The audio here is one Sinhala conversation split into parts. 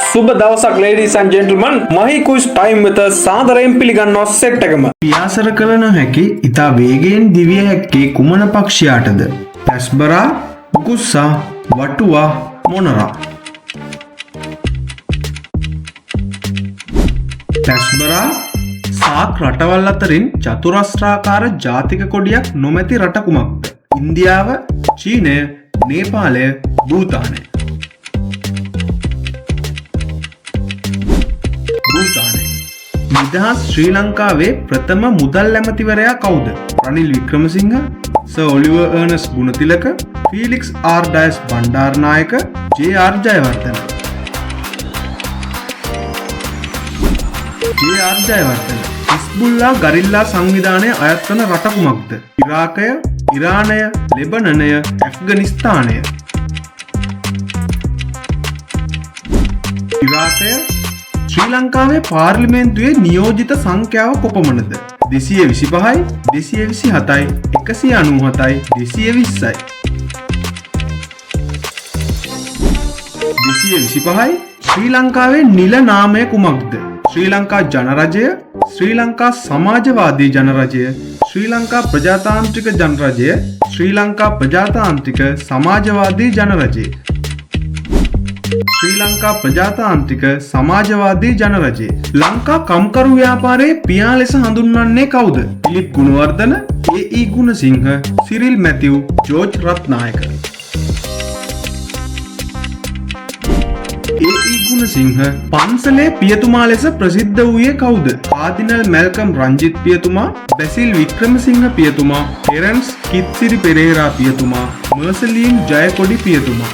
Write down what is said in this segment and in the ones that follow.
සුබ දවසක් ladies and gentlemen, Mahi quiz time වෙත සාදරයෙන් පිළිගන්නවා සෙට් එකම. පියාසර කළ නොහැකි ඉතා වේගයෙන් දිවිය හැක්කේ කුමන පක්ෂියාටද? පැස්බරා, කුකුස්සා, වටුවා, මොනරා. පැස්බරා. සාක් රටවල් අතරින් චතුරස්‍රාකාර ජාතික කොඩියක් නොමැති රට කුමක්ද? ඉන්දියාව, චීනය, නේපාලය, භූතානය. භූතානය. නිදහස් ශ්‍රී ලංකාවේ ප්‍රථම මුදල් ඇමතිවරයා කවුද? Ranil Wickremesinghe, sir Oliver Ernest Gunatilaka, Felix R Dias Bandaranaike, J R. Jayewardene. J R. Jayewardene. Hezbollah guerrilla සංවිධානය අයත් වන රට කුමක්ද? ඉරාකය, ඉරානය, ලෙබනනය, ඇෆ්ගනිස්තානය. ඉරාකය. ශ්‍රී ලංකාවේ පාර්ලිමේන්තුවේ නියෝජිත සංඛ්‍යාව කොපමණද? 225යි, 227යි, 197යි, 220යි. 225යි. ශ්‍රී ලංකාවේ නිල නාමය කුමක්ද? ශ්‍රී ලංකා ජනරජය, ශ්‍රී ලංකා සමාජවාදී ජනරජය, ශ්‍රී ලංකා ප්‍රජාතාන්ත්‍රික ජනරජය, ශ්‍රී ලංකා ප්‍රජාතාන්ත්‍රික සමාජවාදී ජනරජය. ශ්‍රී ලංකා ප්‍රජාතාන්ත්‍රික සමාජවාදී ජනරජය. ලංකා කම්කරු ව්‍යාපාරයේ පියා ලෙස හඳුන්වන්නේ කවුද? Philip Gunawardena, A E Gunasinghe, Cyril Matthew, George Ratnayake. A E Gunasinghe. පන්සලේ පියතුමා ලෙස ප්‍රසිද්ධ වූයේ කවුද? කාදිනල් මැල්කම් රංජිත් පියතුමා, බැසිල් වික්‍රමසිංහ පියතුමා, ටෙරන්ස් කිත්සිරි පෙරේරා පියතුමා, මර්සලීන් ජයකොඩි පියතුමා.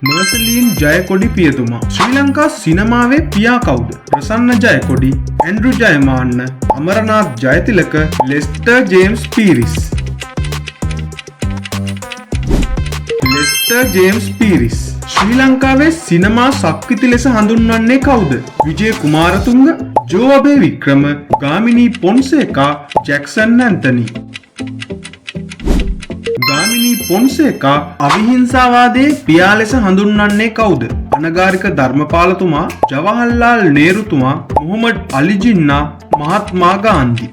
මර්සලීන් ජයකොඩි පියතුමා. ශ්‍රී ලංකා සිනමාවේ පියා කවුද? Prasanna Jayakody, Andrew Jayamanne, Amaranath Jayathilaka, Lester James Peries. Lester James Peries. ශ්‍රී ලංකාවේ සිනමා සක්විති ලෙස හඳුන්වන්නේ කවුද? Vijaya Kumaratunga, Joe Abeywickrama, Gamini Fonseka, Jackson Anthony. Gamini Fonseka. අවිහිංසාවාදයේ පියා ලෙස හඳුන්වන්නේ කවුද? අනගාරික ධර්මපාලතුමා, ජවහර්ලාල් නේරුතුමා, මොහමඩ් අලි ජින්නා, මහත්මා ගාන්ධි.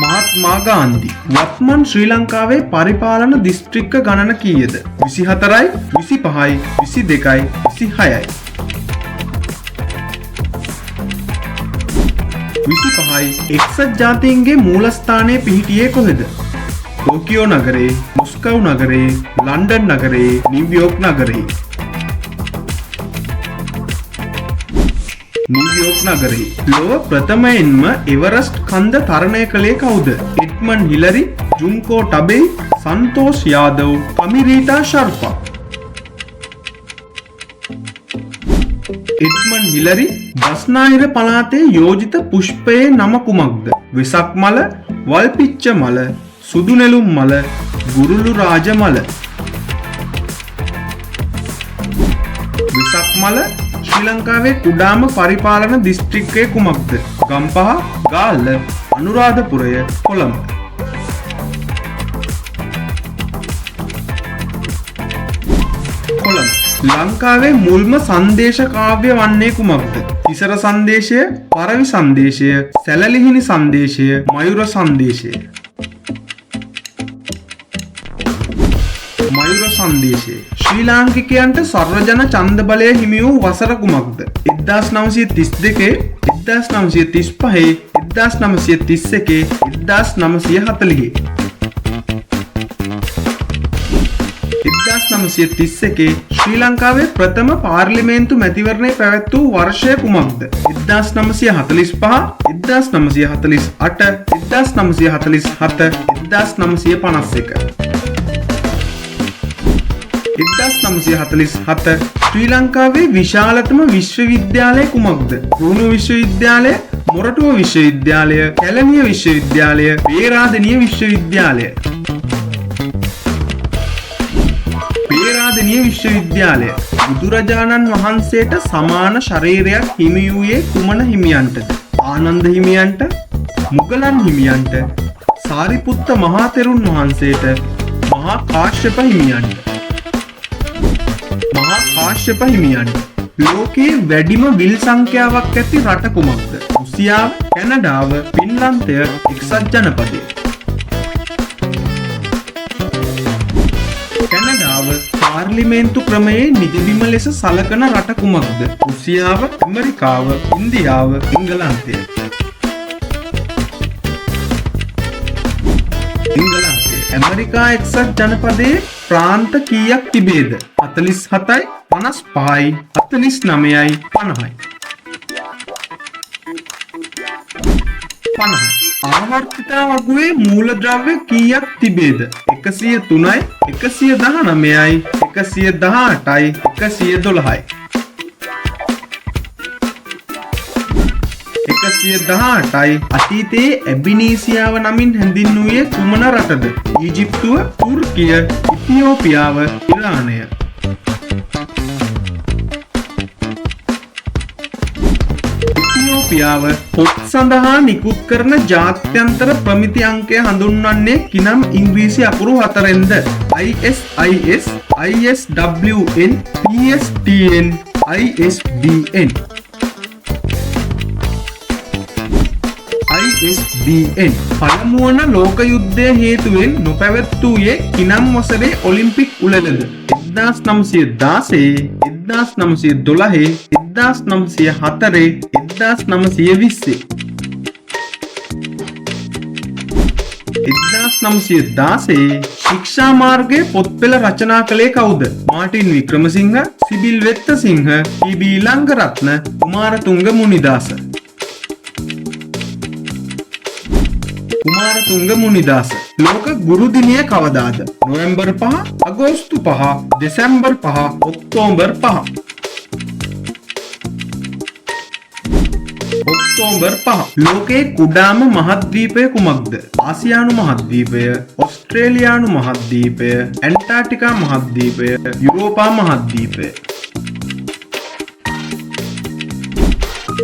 මහත්මා ගාන්ධි. වත්මන් ශ්‍රී ලංකාවේ පරිපාලන දිස්ත්‍රික්ක ගණන කීයද? 24යි, 25යි, 22යි, 26යි. 25යි. එක්සත් ජාතීන්ගේ මූලස්ථානය පිහිටියේ කොහෙද? ටෝකියෝ නගරේ, මොස්කව් නගරේ, ලන්ඩන් නගරේ, නිව්යෝක් නගරේ. නිව්යෝක් නගරේ. ලොව ප්‍රථමයෙන්ම එවරස්ට් කන්ද තරණය කළේ කවුද? Edmund Hillary, Junko Tabei, Santosh Yadav, Kami Rita Sherpa. Edmund Hillary. බස්නාහිර පළාතේ යෝජිත පුෂ්පයේ නම කුමක්ද? වෙසක් මල, වල්පිච්ච මල, සුදු නෙළුම් මල, ගුරුළු රාජ මල. වෙසක් මල. ශ්‍රී ලංකාවේ කුඩාම පරිපාලන දිස්ත්‍රික්කය කුමක්ද? ගම්පහ, ගාල්ල, අනුරාධපුරය, කොළඹ. කොළඹ. ලංකාවේ මුල්ම සංදේශ කාව්‍ය වන්නේ කුමක්ද? තිසර සංදේශය, පරවි සංදේශය, සැලලිහිණි සංදේශය, මයුර සංදේශය. මයුර සංදේශය. ශ්‍රී ලාංකිකයන්ට සර්වජන ඡන්ද බලය හිමි වූ වසර කුමක්ද? 1932, 1935, 1931, 1940. 1931. ශ්‍රී ලංකාවේ ප්‍රථම පාර්ලිමේන්තු මැතිවරණය පැවැත් වූ වර්ෂය කුමක්ද? 1945, 1948, 1947, 1951. 1947. ශ්‍රී ලංකාවේ විශාලතම විශ්වවිද්‍යාලය කුමක්ද? රුහුණු විශ්වවිද්‍යාලය, මොරටුව විශ්වවිද්‍යාලය, කැලණිය විශ්වවිද්‍යාලය, පේරාදෙණිය විශ්වවිද්‍යාලය. පේරාදෙණිය විශ්වවිද්‍යාලය. බුදුරජාණන් වහන්සේට සමාන ශරීරයක් හිමි වූයේ කුමන හිමියන්ටද? ආනන්ද හිමියන්ට, මුගලන් හිමියන්ට, සාරිපුත්ත මහතෙරුන් වහන්සේට, මහා කාශ්‍යප හිමියන්ට. මහා කාශ්‍යප හිමියන්ට. ලෝකයේ වැඩිම විල් සංඛ්‍යාවක් ඇති රට කුමක්ද? රුසියාව, කැනඩාව, ෆින්ලන්තය, එක්සත් ජනපදය. කැනඩාව. පාර්ලිමේන්තු ක්‍රමයේ නිජබිම ලෙස සලකන රට කුමක්ද? රුසියාව, ඇමරිකාව, ඉන්දියාව, එංගලන්තය. එංගලන්තය. ඇමරිකා එක්සත් ජනපදයේ ප්‍රාන්ත කීයක් තිබේද? 47යි, 55යි, 49යි, 50යි. 50යි. ආවර්තිතා වගුවේ මූලද්‍රව්‍ය කීයක් තිබේද? 103යි, 119යි, 118යි, 112යි. 118යි. අතීතයේ ඇබිනීසියාව නමින් හැඳින්වූයේ කුමන රටද? ඊජිප්තුව, තුර්කිය, ඉතියෝපියාව, ඉරානය. ඉතියෝපියාව. පොත් සඳහා නිකුත් කරන ජාත්‍යන්තර ප්‍රමිති අංකය හඳුන්වන්නේ කිනම් ඉංග්‍රීසි අකුරු හතරෙන්ද? ISIS, ISWN, PSTN, ISBN. ISBN. පළමුවන ලෝක යුද්ධය හේතුවෙන් නොපැවැත්වූයේ කිනම් වසරේ ඔලිම්පික් උළෙලද? 1916, 1912, 1904, 1920. 1916. ශික්ෂා මාර්ගයේ පොත්පෙළ රචනා කළේ කවුද? Martin Wickremesinghe, Sybil Wettasinghe, P B. Ilangaratne, Kumaratunga Munidasa. Kumaratunga Munidasa. ලෝක ගුරු දිනය කවදාද? නොවැම්බර් 5, අගෝස්තු 5, දෙසැම්බර් 5, ඔක්තෝබර් 5. ඔක්තෝබර් 5. ලෝකයේ කුඩාම මහද්වීපය කුමක්ද? ආසියානු මහද්වීපය, ඔස්ට්‍රේලියානු මහද්වීපය, ඇන්ටාර්ටිකා මහද්වීපය, යුරෝපා මහද්වීපය.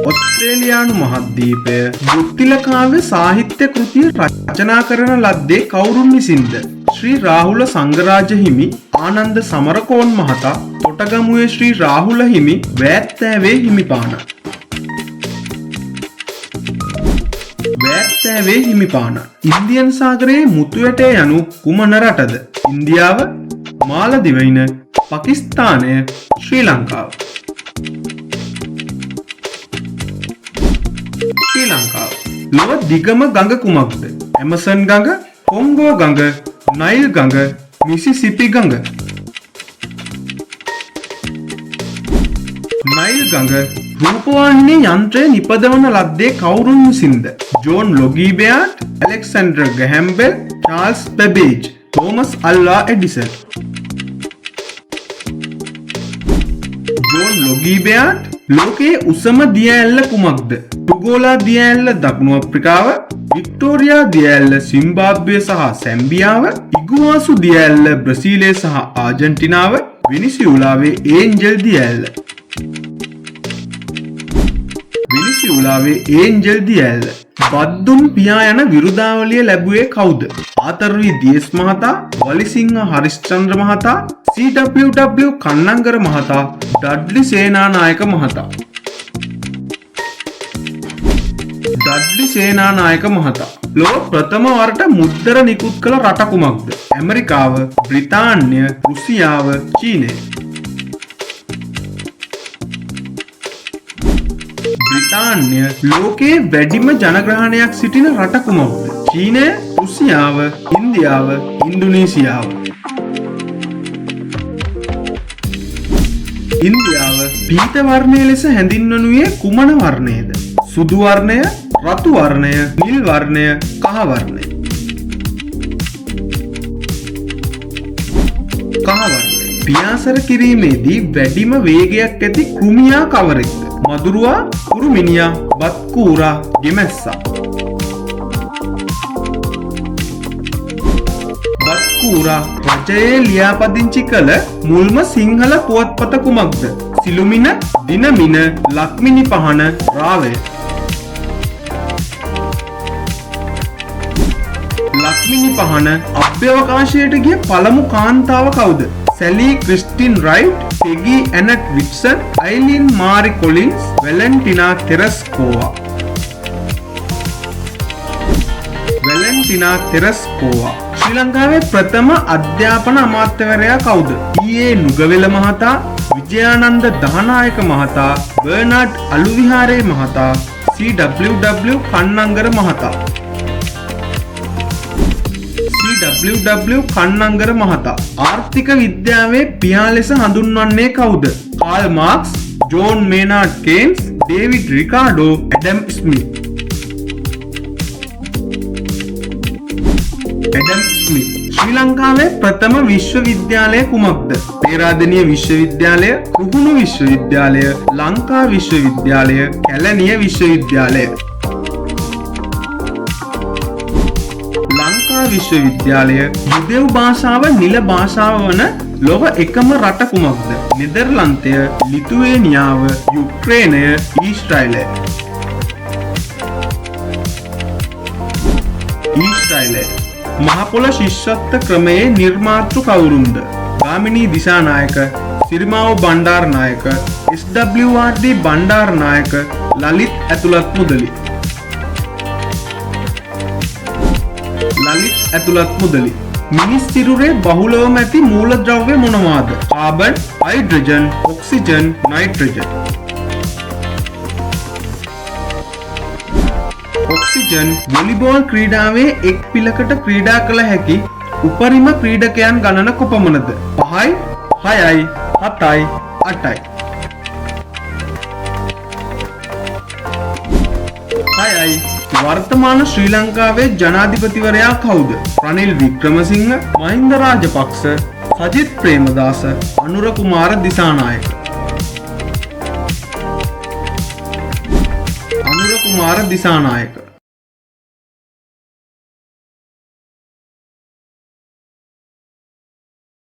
ඔස්ට්‍රේලියානු මහද්වීපය. බුද්ධිල කාව්‍ය සාහිත්‍ය කෘතිය රචනා කරන ලද්දේ කවුරුන් විසින්ද? ශ්‍රී රාහුල සංඝරාජ හිමි, ආනන්ද සමරකෝන් මහතා, තොටගමුවේ ශ්‍රී රාහුල හිමි, වෑත්තෑවේ හිමිපාණන්. වෑත්තෑවේ හිමිපාණන්. ඉන්දියන් සාගරයේ මුතු ඇටය යනු කුමන රටද? ඉන්දියාව, මාලදිවයින, පාකිස්තානය, ශ්‍රී ලංකාව. ශ්‍රී ලංකාව. ලොව දිගම ගඟ කුමක්ද? ඇමසන් ගඟ, කොංගෝ ගඟ, නයිල් ගඟ, මිසිසිපි ගඟ. නයිල් ගඟ. රූපවාහිනී යන්ත්‍රය නිපදවන ලද්දේ කවුරුන් විසින්ද? John Logie Baird, Alexander Graham Bell, Charles Babbage, Thomas Alva Edison. John Logie Baird. ලෝකයේ උසම දිය ඇල්ල කුමක්ද? ටුගෝලා දිය ඇල්ල දකුණු අප්‍රිකාව, වික්ටෝරියා දිය ඇල්ල සිම්බාබ්වේ සහ සැම්බියාව, ඉගුවාසු දිය ඇල්ල බ්‍රසීලය සහ ආජන්ටිනාව, වෙනිසියුලාවේ ඒන්ජල් දිය ඇල්ල. වෙනිසියුලාවේ ඒන්ජල් දිය ඇල්ල. බද්දුන් පියා යන විරුදාවලිය ලැබුවේ කවුද? ආතර් වී දියස් මහතා, වලිසිංහ හරිශ්චන්ද්‍ර මහතා, CWW Kannangara මහතා, ඩඩ්ලි සේනානායක මහතා. ඩඩ්ලි සේනානායක මහතා. ලොව ප්‍රථම වරට මුද්දර නිකුත් කළ රට කුමක්ද? ඇමරිකාව, බ්‍රිතාන්‍ය, රුසියාව, චීනය. බ්‍රිතාන්‍ය. ලෝකයේ වැඩිම ජනගහනයක් සිටින රට කුමක්ද? චීනය, රුසියාව, ඉන්දියාව, ඉන්දුනීසියාව. ඉන්දියාව. පීත වර්ණය ලෙස හැඳින්වනුයේ කුමන වර්ණයද? සුදු වර්ණය, රතු වර්ණය, නිල් වර්ණය, කහ වර්ණය. කහ වර්ණය. පියාසර කිරීමේදී වැඩිම වේගයක් ඇති කෘමියා කවරෙක්ද? මදුරුවා, කුරුමිනියා, බත්කූරා, ගෙමැස්සා. බත්කූරා. රජයේ ලියාපදිංචි කළ මුල්ම සිංහල පුවත්පත කුමක්ද? සිළුමින, දිනමින, ලක්මිනි පහන, රාවය. රත්මිනි පහන අභ්‍යවකාශයට ගිය පළමු කාන්තාව කවුද? Sally Christine Wright, Peggy Annette Whitson, Eileen Marie Collins, Valentina Tereshkova. Valentina Tereshkova. ශ්‍රී ලංකාවේ ප්‍රථම අධ්‍යාපන අමාත්‍යවරයා කවුද? ඊ.ඒ. නුගවෙල මහතා, විජයානන්ද දහනායක මහතා, බර්නාඩ් අලුවිහාරේ මහතා, CWW Kannangara මහතා. CWW Kannangara මහතා. ආර්ථික විද්‍යාවේ පියා ලෙස හඳුන්වන්නේ කවුද? Karl Marx, John Maynard Keynes, David Ricardo, Adam Smith. Adam Smith. ශ්‍රී ලංකාවේ ප්‍රථම විශ්වවිද්‍යාලය කුමක්ද? පේරාදෙණිය විශ්වවිද්‍යාලය, රුහුණු විශ්වවිද්‍යාලය, ලංකා විශ්වවිද්‍යාලය, කැලණිය විශ්වවිද්‍යාලය. ලංකා විශ්වවිද්‍යාලය. යුදෙව් භාෂාව නිල භාෂාව වන ලොව එකම රට කුමක්ද? නෙදර්ලන්තය, ලිතුවේනියාව, යුක්‍රේනය, ඊශ්‍රායලය. ඊශ්‍රායලය. මහපොළ ශිෂ්‍යත්ව ක්‍රමයේ නිර්මාතෘ කවුරුන්ද? Gamini Dissanayake, Sirimavo Bandaranaike, SWRD Bandaranaike, Lalith ඇතුළත් මුදලි. ලලිත් ඇතුළත් මුදලි. මිනිස් සිරුරේ බහුලවම ඇති මූලද්‍රව්‍ය මොනවාද? Carbon, hydrogen, oxygen, nitrogen. Oxygen. Volleyball ක්‍රීඩාවේ එක් පිලකට ක්‍රීඩා කළ හැකි උපරිම ක්‍රීඩකයන් ගණන කොපමණද? 5යි, 6යි, 7යි, 8යි. 6යි. වර්තමාන ශ්‍රී ලංකාවේ ජනාධිපතිවරයා කවුද? රනිල් වික්‍රමසිංහ, මහින්ද රාජපක්ෂ, සජිත් ප්‍රේමදාස, අනුර කුමාර දිසානායක. අනුර කුමාර දිසානායක.